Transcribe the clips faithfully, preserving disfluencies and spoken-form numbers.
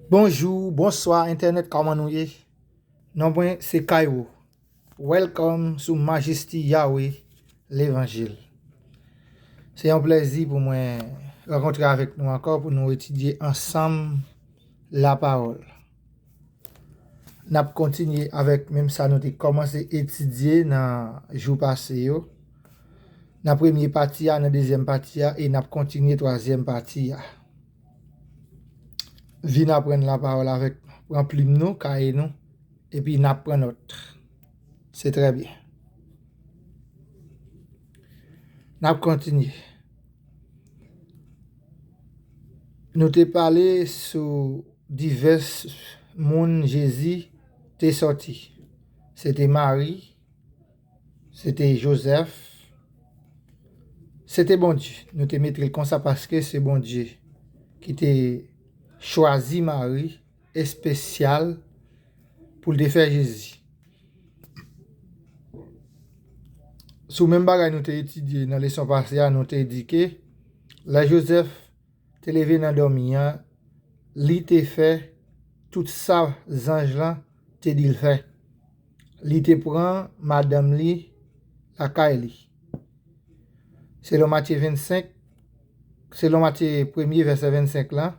Bonjou, bonswa entènèt, kòman nou ye? Non mwen se Kaywo. Welcome sou Majesty Yahweh Levanjil. Se yon plèzi pou mwen rankontre avèk nou ankò pou nou etidye ansanm lapawòl. N ap kontinye avèk menm sa nou te kòmanse etidye nan jou pase yo. Nan premye pati a, nan dezyèm pati a, e n ap kontinye twazyèm pati a. Vin aprann lapawòl avèk nou. Pran plim nou, kaye nou, epi n ap pran nòt. Se trè byen. N ap kontinye. Nou te pale sou divès moun Jezi te sòti. Se te Mari, se te Jozèf, se te Bondye. Nou te mete l konsa paske se Bondye ki te chwazi Mari espesyal pou l te fè Jezi. Sou menm bagay nou te etidye nan leson pase a, nou te di ke lè Jozèf te leve nan dòmi an, li te fè tout sa zanj lan te di l fè. Li te pran madanm li lakay li. Selon Matye vennsenk, selon Matye premye vèsè vennsenk lan,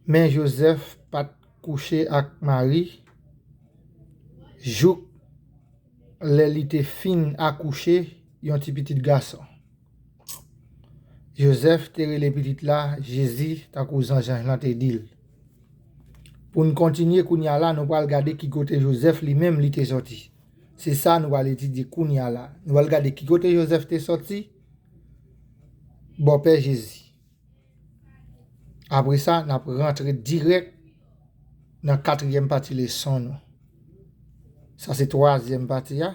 men Jozèf pa t kouche ak Mari jouk lè li te fin akouche yon ti pitit gason. Jozèf te rele pitit la Jezi, tankou zanj lan te di l. Pou n kontinye kounye a la, nou pral gade ki kote Jozèf li menm li te sòti. Se sa nou pral etidye kounye a la. Nou pral gade ki kote Jozèf te sòti, bòpè Jezi. Apre sa, n ap rantre dirèk nan katriyèm pati leson nou. Sa se twazyèm pati a.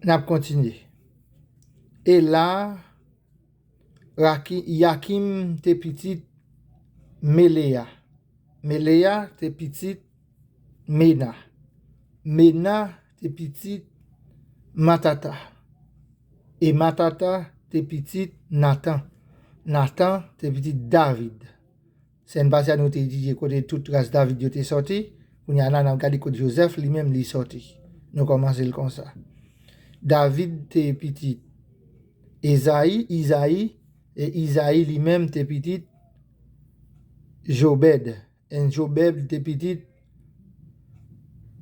N ap kontinye. E la, Raki-, Yakim te pitit Meleya. Meleya te pitit Mena. Mena te pitit Matata. E Matata te pitit Natan. Natan te pitit David. Semèn pase a, nou te etidye kote tout ras David yo te sòti. Kounye a la, n ap gade kote Jozèf li menm li sòti. Nou kòmanse l konsa. David te pitit Ezayi, Izayi, e Izayi li menm te pitit Jobèd. And Jobèd te pitit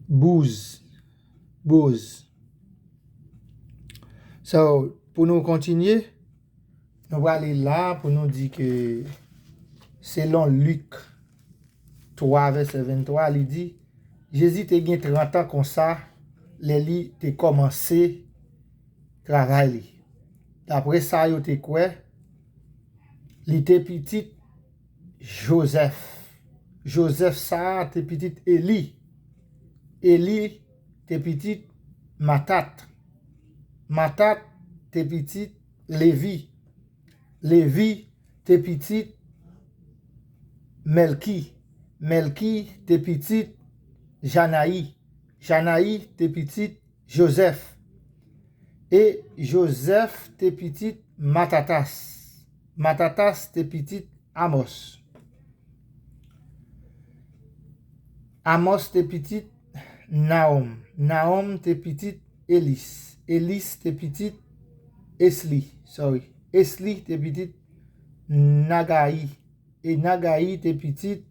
Bouz. Boz. So, pou nou kontinye, nou prale la pou nou di ke selon Lik twa vèsè venntwa, li di, Jezi te gen trant an konsa lè li te kòmanse travay li. Dapre sa yo te kwè, li te pitit Jozèf. Jozèf sa a te pitit Eli. Eli te pitit Matat. Matat te pitit Levi. Levi te pitit Mèlki. Mèlki te pitit Janayi. Janayi te pitit Jozèf. E Jozèf te pitit Matatas. Matatas te pitit Amòs. Amòs te pitit Nawòm. Nawòm te pitit Elis. Elis te pitit Esli. Sorry. Esli te pitit Nagayi. E Nagayi te pitit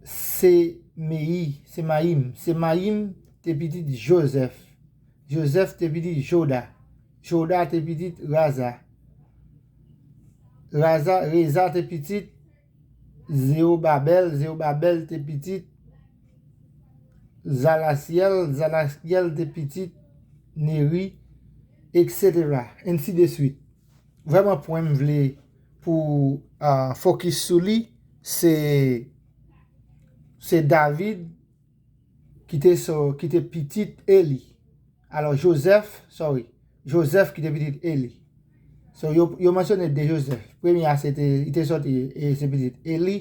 Semeyi, Semayim. Semayim te pitit Jozèf. Jozèf te pitit Joda. Joda te pitit Raza. Raza, Reza te pitit Zewobabèl. Zewobabèl te pitit Zalasyèl. Zalasyèl te pitit Neri, et cetera. Ainsi de suite. Vrèman, pwen m vle pou ah, fokis sou li, se, se David ki te, so, ki te pitit Eli. Alò, Jozèf, sorry, Jozèf ki te pitit Eli. So, yo, yo mansyone de Jozèf. Premye a, se te, li te sòti, e se pitit Eli.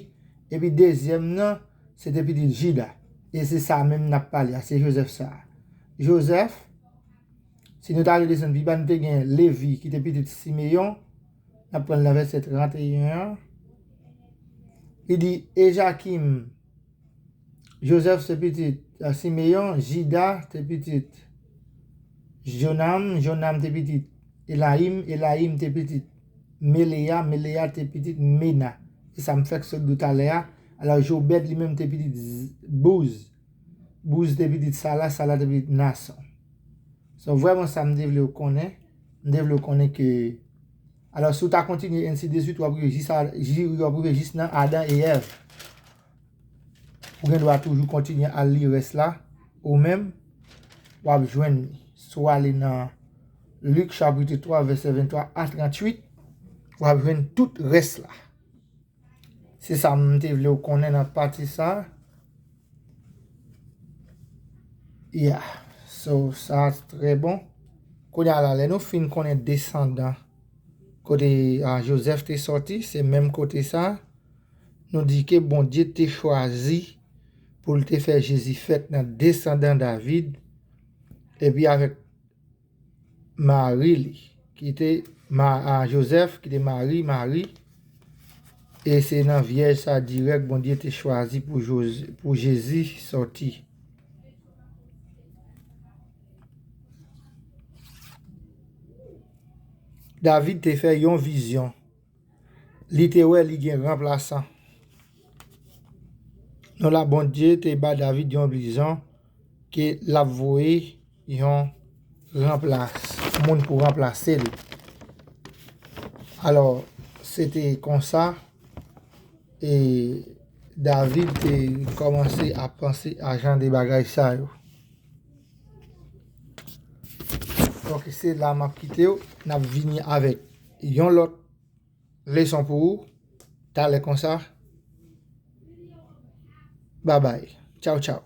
Epi dezyèm nan, se te pitit Jida. E se sa menm n ap pale a, se Jozèf sa a. Jozèf, si nou ta redesann pi ba, nou te gen Levi ki te pitit Simeyon, n ap pran l nan vèsè tranteyen an. Li di, e Jakim, Jozèf se pitit, a, Simeyon, Jida te pitit Jonam, Jonam te pitit Elayim, Elayim te pitit Meleya, Meleya te pitit Mena. E sa m fèk sot di w talè a. Alò, Jobèd li menm te pitit Z- Bouz. Bouz te pitit Sala, Sala te pitit Nason. So, vrèman sa m te vle w konnen. M te vle w konnen ke, alò, si w ta kontinye ensi de swit, w ap rive jis a, ji- w ap rive jis nan Adan e Èv. Ou gen dwa toujou kontinye al li rès la, ou menm, w ap jwenn li. Si w ale nan Lik chapit twa, vèsè venntwa a tranntuit, w ap jwenn tout rès la. Se sa m te vle w konnen nan pati sa. Yeah. So, sa trè bon. Kounye a la, lè nou fin konnen desandan kote, a, Jozèf te sòti, se menm kote sa. Nou di ke Bondye te chwazi pou l te fè Jezi fèt nan desandan David, epi avèk Mari li, ki te Ma- a, Jozèf, ki te Mari, Mari, e se nan vyèj sa dirèk Bondye te chwazi pou Joz- pou Jezi sòti. David te fè yon vizyon. Li te wè li gen ranplasan. Non la, Bondye te ba David yon vizyon ke l ap voye yon ranplas- moun pou ranplase l. Alò, se te konsa, e David te kòmanse ap panse a jan de bagay sa yo. Donk, se la m ap kite w. N ap vini avèk yon lòt leson pou ou talè konsa. Babay. Tchaw, tchaw.